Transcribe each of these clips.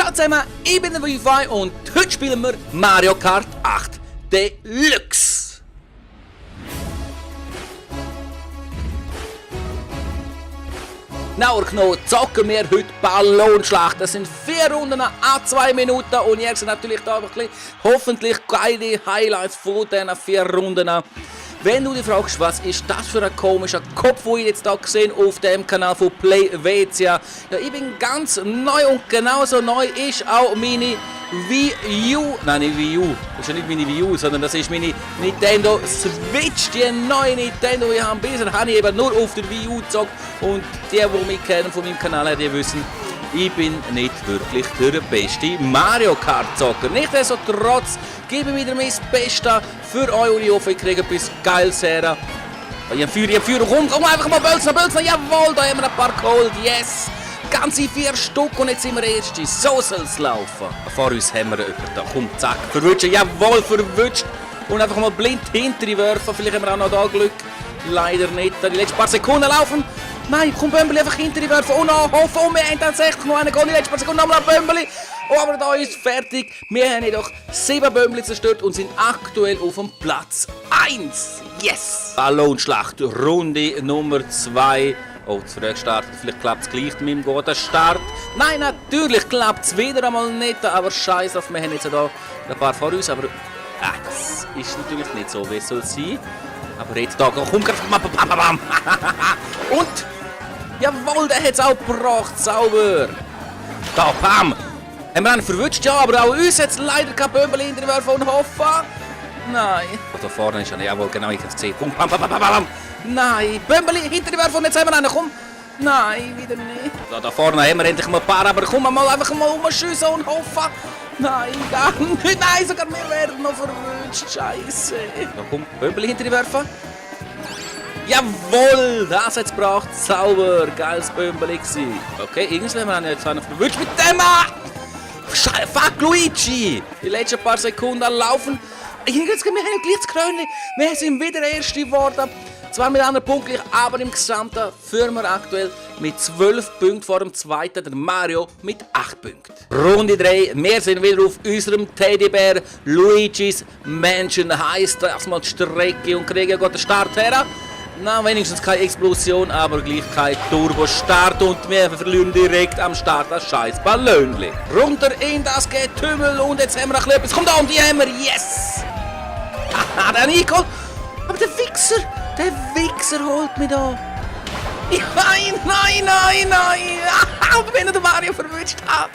Ciao zusammen, ich bin der Wi-Fi und heute spielen wir Mario Kart 8 Deluxe. Genauer genommen zocken wir heute Ballonschlacht. Das sind 4 Runden an 2 Minuten und ihr seht natürlich da ein bisschen hoffentlich geile Highlights von diesen 4 Runden an. Wenn du dich fragst, was ist das für ein komischer Kopf, den ich jetzt hier gesehen auf dem Kanal von PlayVetia. Ja, ich bin ganz neu und genauso neu ist auch meine Wii U. Nein, nicht Wii U. Das ist ja nicht meine Wii U, sondern das ist meine Nintendo Switch. Die neue Nintendo. Bisher habe ich eben nur auf der Wii U gezockt. Und die mich kennen von meinem Kanal, die wissen, ich bin nicht wirklich der beste Mario Kart Zocker. Nichtsdestotrotz gebe ich wieder mein Bestes für euch und ich hoffe, ich kriege etwas Geiles her. Ich habe Feuer, komm einfach mal Bölzen, jawohl, da haben wir ein paar geholt, yes! Ganze 4 Stück und jetzt sind wir Erste, so soll es laufen. Vor uns haben wir jemanden da, komm, zack, verwutschen, jawohl, verwutscht. Und einfach mal blind hinterher werfen, vielleicht haben wir auch noch da Glück. Leider nicht, die letzten paar Sekunden laufen. Nein, komm Bömbeli einfach hinter die werfen und noch hoffen. Und wir haben tatsächlich noch einen Goal. Die letzten paar Sekunden nochmal Bömbeli. Oh, aber da ist fertig. Wir haben jedoch 7 Bömbeli zerstört und sind aktuell auf dem Platz 1. Yes! Ballonschlacht, Runde Nummer 2. Oh, zu früh gestartet. Vielleicht klappt es gleich mit dem guten Start. Nein, natürlich klappt es wieder einmal nicht. Aber scheiße, wir haben jetzt hier ein paar vor uns. Aber das ist natürlich nicht so, wie es soll sein. Aber jetzt da, komm, bam. Und, jawohl, der hat es auch gebracht, sauber. Da, bam. Haben wir einen verwutscht, ja, aber auch uns hat es leider kein Bömbel hinterwerfen und hoffen. Nein. Und da vorne ist er, jawohl, genau, ich habe es gesehen. Komm, bam. Nein, Bömbel hinterwerfen und jetzt haben wir einen, komm. Nein, wieder nicht. Da vorne haben wir endlich mal ein paar, aber komm mal einfach mal umschiessen und hoffen. Nein, gar nicht. Nein, sogar wir werden noch verwünscht. Scheiße. Da komm, Bömbel hinterwerfen. Jawohl, das hat es gebracht. Sauber, geiles Bömbel gewesen. Okay, irgendwie haben wir jetzt noch verwünscht mit dem. Scheiße, fuck Luigi. Die letzten paar Sekunden laufen. Wir haben gleich das Krönchen. Wir sind wieder Erste geworden. Zwar mit anderen Punkten gleich, aber im Gesamten führen wir aktuell mit 12 Punkten vor dem Zweiten, der Mario mit 8 Punkten. Runde 3, wir sind wieder auf unserem Teddybär. Luigi's Mansion heisst erstmal die Strecke und kriegen einen Start her. Na, wenigstens keine Explosion, aber gleich kein Turbo-Start und wir verlieren direkt am Start das scheiß Ballönli. Runter in das Getümmel und jetzt haben wir ein etwas. Kommt da und die haben wir, yes! Haha, der Nico! Aber der Wichser holt mich da. Nein! Aber wenn er den Mario verwünscht hat.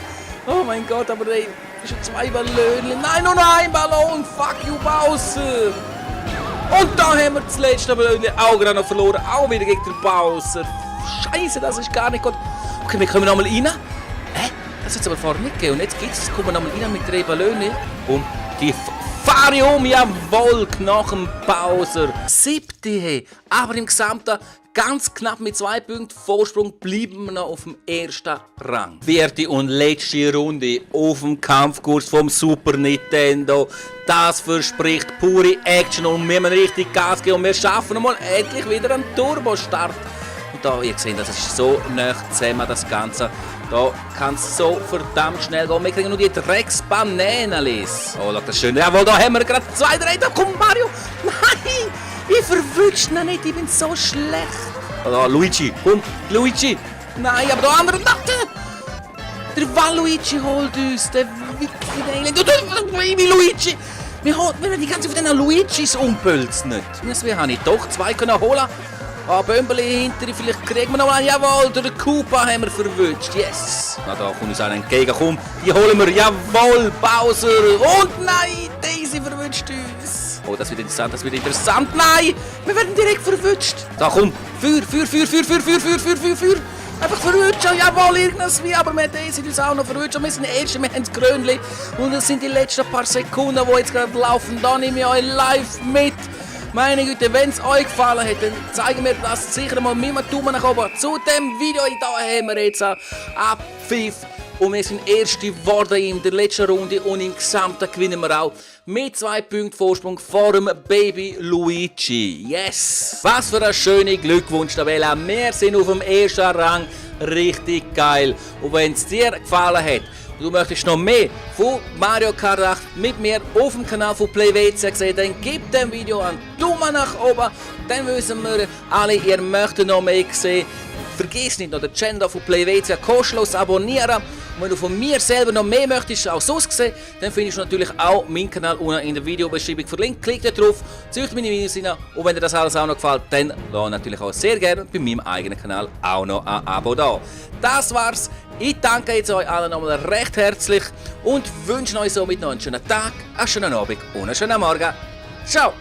Oh mein Gott, aber ey, das sind 2 Ballonchen. Nein, nur ein Ballon. Fuck you, Bowser. Und da haben wir das letzte Ballonchen auch gerade noch verloren. Auch wieder gegen den Bowser. Scheiße, das ist gar nicht gut. Okay, wir kommen nochmal rein. Das hat es aber vorher nicht gegeben. Und jetzt geht's. Jetzt kommen wir nochmal rein mit 3 Ballonchen. Und die fahre ich um, jawohl, nach dem Bowser. 7. Hey. Aber im Gesamten ganz knapp mit 2 Punkten Vorsprung bleiben wir noch auf dem 1. Rang. 4. und letzte Runde auf dem Kampfkurs vom Super Nintendo. Das verspricht pure Action und wir müssen richtig Gas geben und wir schaffen mal endlich wieder einen Turbostart. Und da, ihr seht, das ist so nah zusammen, das Ganze. Da kann es so verdammt schnell gehen. Wir kriegen nur die Drecksbananenlis. Oh, schau, das ist schön. Jawohl, da haben wir gerade 2, 3. Da kommt Mario. Nein, ich verwünsche ihn nicht. Ich bin so schlecht. Oh, Luigi, komm, Luigi. Nein, aber der andere. Der Waluigi holt uns. Der Luigi. Wir werden die ganze Zeit von den Luigis umpölzen nicht. Wir haben nicht doch 2 können holen. Bömbeli hinter, vielleicht kriegen wir noch einen. Jawohl, der Koopa haben wir verwünscht. Yes. Na, da kommt uns einer entgegen. Komm, die holen wir. Jawohl, Bowser. Und nein, Daisy verwünscht uns. Oh, das wird interessant. Nein, wir werden direkt verwünscht. Da, komm. Feuer. Einfach verwünschen. Jawohl, irgendwas wie. Aber wir haben Daisy uns auch noch verwünscht. Wir sind Erste, wir haben das Krönchen. Und das sind die letzten paar Sekunden, die jetzt gerade laufen. Da nehme ich euch live mit. Meine Güte, wenn es euch gefallen hat, dann zeigen wir das sicher mal mit einem Daumen nach oben zu dem Video. Da haben wir jetzt Abpfiff und wir sind Erste geworden in der letzten Runde und im Gesamten gewinnen wir auch mit 2 Punkten Vorsprung vor dem Baby Luigi. Yes! Was für ein schöner Glückwunsch-Tabelle. Wir sind auf dem 1. Rang. Richtig geil. Und wenn es dir gefallen hat du möchtest noch mehr von Mario Kart 8 mit mir auf dem Kanal von PlayWC sehen, dann gib dem Video einen Daumen nach oben. Dann wissen wir alle, ihr möchtet noch mehr sehen. Vergiss nicht noch den Channel von PlayWC kostenlos abonnieren. Und wenn du von mir selber noch mehr möchtest, auch sonst sehen, dann findest du natürlich auch meinen Kanal unten in der Videobeschreibung verlinkt. Klick da drauf, sucht meine Videos rein und wenn dir das alles auch noch gefällt, dann lass natürlich auch sehr gerne bei meinem eigenen Kanal auch noch ein Abo da. Das war's. Ich danke jetzt euch allen nochmal recht herzlich und wünsche euch somit noch einen schönen Tag, einen schönen Abend und einen schönen Morgen. Ciao!